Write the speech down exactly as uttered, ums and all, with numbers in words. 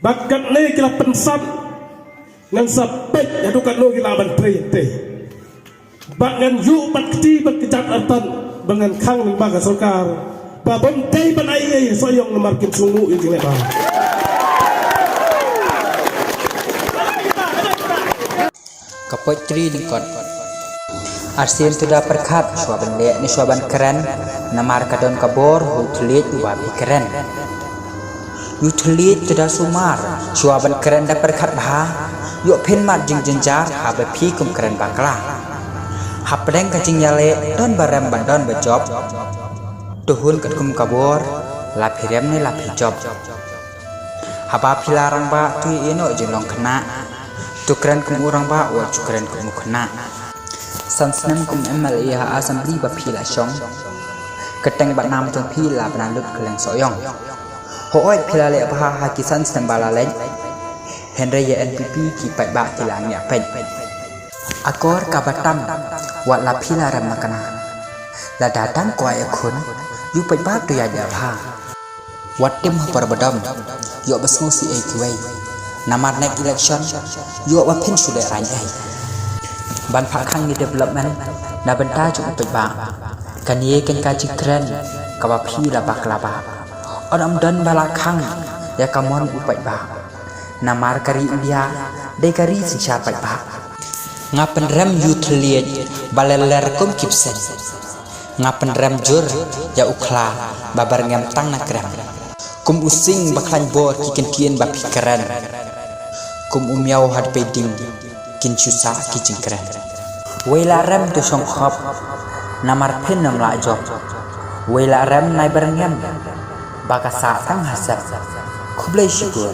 Bad katne ki la pynsat ngan sa peit haduh katno ki lah ban trei te. Bad ngan ïuh bad kti bad kjat artat ba ngan khang lyngba ka sorkar ba bym dei ban ai ei Sohiong namar kin sngewmuh ïa ki leh ba. Ka poetry lyngkot. Arsien to da pyrkhat shuwa ban leh ne shuwa ban kren, namar ka don ka bor ha u thylliej uba phi kren. Ïa u thylliej to da sumar shuwa ban kren da pyrkhat bha, ïoh phin mad jingjynjar haba phi kum kren bakla. Hapdeng ka jingïaleh don ba rem bad don ba jop, to hun katkum ka bor, la phi rem ne la phi jop. Haba phi la rangbah to ïeh noh jinglong khynnah, to kren kum u rangbah wat ju kren kum u khynnah. San snem kum MLA ha Assembly ba phi la shong, kyrteng bad nam jong phi la bna lut kylleng Sohiong. Hooid phi la leh bha ha ki san snem ba la leit, hynrei ïa NPP ki paidbah ki la ngiah peit. Akor kaba tam, wat la phi la rem makna, lada dang kwah ïa khun, ïa u paidbah to ïaid bha. Wat tim ha por ba dom, ïoh ba sngewsih ei kiwei. Namar next election, ïoh ba phin shu lehrain ei. Ban phah khang ïa development na bynta jong u paidbah, kane kan ka jingkren kaba phi la bakla bha. Ym don ba la khang ïa ka mon u paidbah. Namar ka ri India dei ka ri synshar paidbah. Nga pynrem ïa u thylliej ba ler ler kum ki bseiñ. Nga pynrem jur ïa u khla ba byrngem tang na krem. Kum u sing ba khlaiñ bor ki kyntien ba phi kren. Kum u miaw ha dpei ding kin shu sah ki jingkren. Wei la rem to shong khop, namar phin ym lah jop. Wei la rem nai byrngem ba ka sah tang ha sep. Khublei shibun.